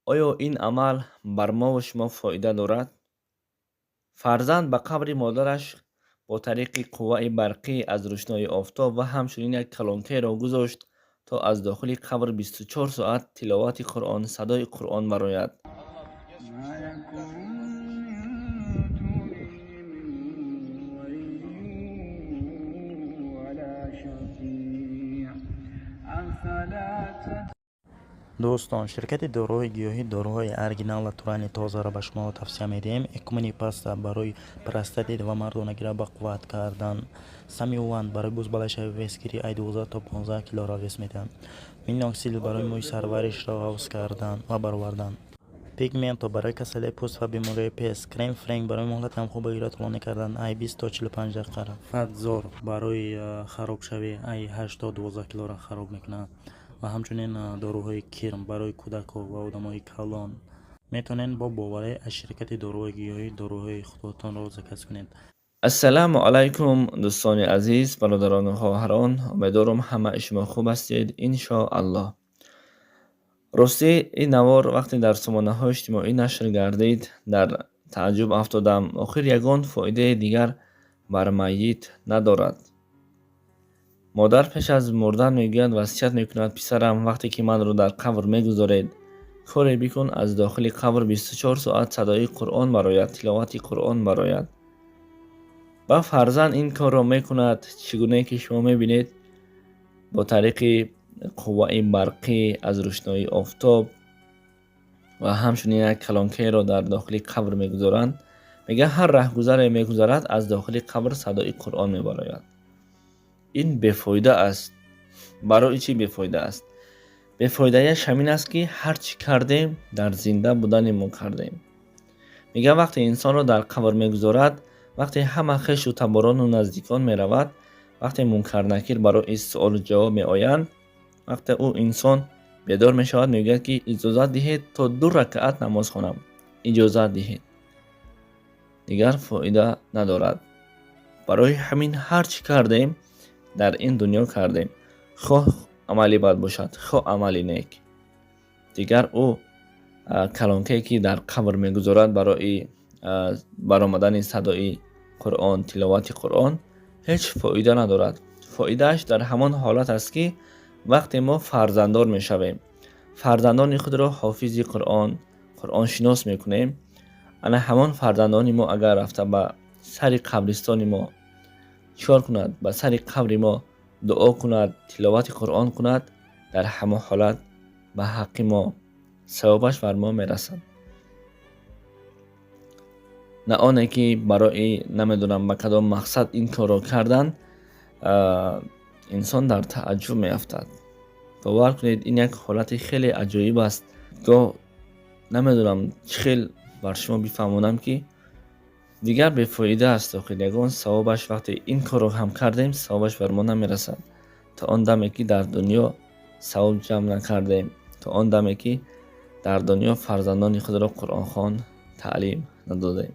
Оё ин амал бар мову шумо фоида дорад? Фарзанд ба қабри модараш бо тариқи қувваи барқӣ аз рӯшноии офтоб ва ҳамчунин як калонкаеро гузошт, то аз дохили қабр 24 соат тиловати Қуръон, садои Қуръон барояд. ما لكم من دونه من ولي ولا شفيع أفلا Дӯстон, ширкати доруҳои гиёҳӣ доруҳои оригинал ва турани тозаро ба шумо тавсия медиҳем. Экумени паста барои простатит ва мардонагиро бақувват кардан, Самюван барои бузбалашави, весгирӣ, ай 12 то 15 килоро вес медиҳад, Миноксидил барои мӯи сарваришро ғафз кардан ва баровардан, Пигменто барои касалии пӯст ва бемориҳои пест, Крем Френк барои муҳлати ҳамхобагиро тӯлонӣ кардан, ай 20 то 45 дақиқа, Фатзор барои харобшавӣ, ай 8 то 12 килоро хароб мекунад ва ҳамчунин доруҳои кирм барои кӯдакҳо ва одамои калон. Метавонед бо боварӣ аз ширкати доруҳои гиёҳӣ доруҳои худатонро заказ кунед. Ассалому алайкум, дӯстони азиз, бародарону хоҳарон. Умедворам, ҳамаи шумо хуб ҳастед, иншоаллоҳ. Ростӣ, ин навор вақте дар сомонаҳои иҷтимоӣ нашр гардид, дар тааҷҷуб афтодам. Охир ягон фоидаи дигар бар майит надорад. Модар пеш аз мурдан мегӯяд, васият мекунад: «Писарам, вақте ки манро дар қабр мегузоред, коре бикун, аз дохили қабр 24 соат садои Қуръон барояд, тиловати Қуръон барояд». Ва фарзанд ин корро мекунад. Чӣ гунае ки шумо мебинед, бо тариқи қувваи барқӣ аз рӯшноии офтоб ва ҳамчунин як калонкаеро дар дохили қабр мегузоранд. Мегӯяд, ҳар раҳгузаре мегузарад, аз дохили қабр садои Қуръон мебарояд. Ин бефоида аст. Барои чӣ бефоида аст? Бефоидаяш ҳамин аст, ки ҳар чӣ кардем, дар зинда будани мо кардем. Мегӯяд, вақте инсонро дар қабр мегузорад, вақте ҳама хешу таборону наздикон меравад, вақте Мункар Накир барои суолу ҷавоб меоянд, вақте ӯ инсон бедор мешавад, мегӯяд, ки иҷозат диҳед, то ду ракаат намоз хонам, иҷозат диҳед. Дигар фоида надорад. Барои ҳамин ҳар чӣ кардем, дар ин дунё кардем, хоҳ амали бад бошад, хоҳ амали нек. Дигар ӯ калонкае, ки дар қабр мегузорад барои баромадани садои Қуръон, тиловати Қуръон, ҳеҷ фоида надорад. Фоидааш дар ҳамон ҳолат аст, ки вақте мо фарзанддор мешавем, фарзандони худро ҳофизи Қуръон, қуръоншинос мекунем. Ана ҳамон фарзандони мо агар рафта ба сари қабристони мо чикор кунад, ба сари қабри мо дуо кунад, тиловати Қуръон кунад, дар ҳамон ҳолат ба ҳаққи мо савобаш бар мо мерасад, на оне ки барои намедонам ба кадом мақсад ин корро кардан. Инсон дар тааҷҷуб меафтад. Бовар кунед, ин як ҳолати хеле аҷоиб аст. Гоҳ намедонам чӣ хел бар шумо бифаҳмонам, ки дигар бефоида аст. Охир ягон савобаш, вақте ин корро ҳам кардем, савобаш бар мо намерасад, то он даме ки дар дунё савоб ҷамъ накардем, то он даме ки дар дунё фарзандони худро қуръонхон таълим надодем.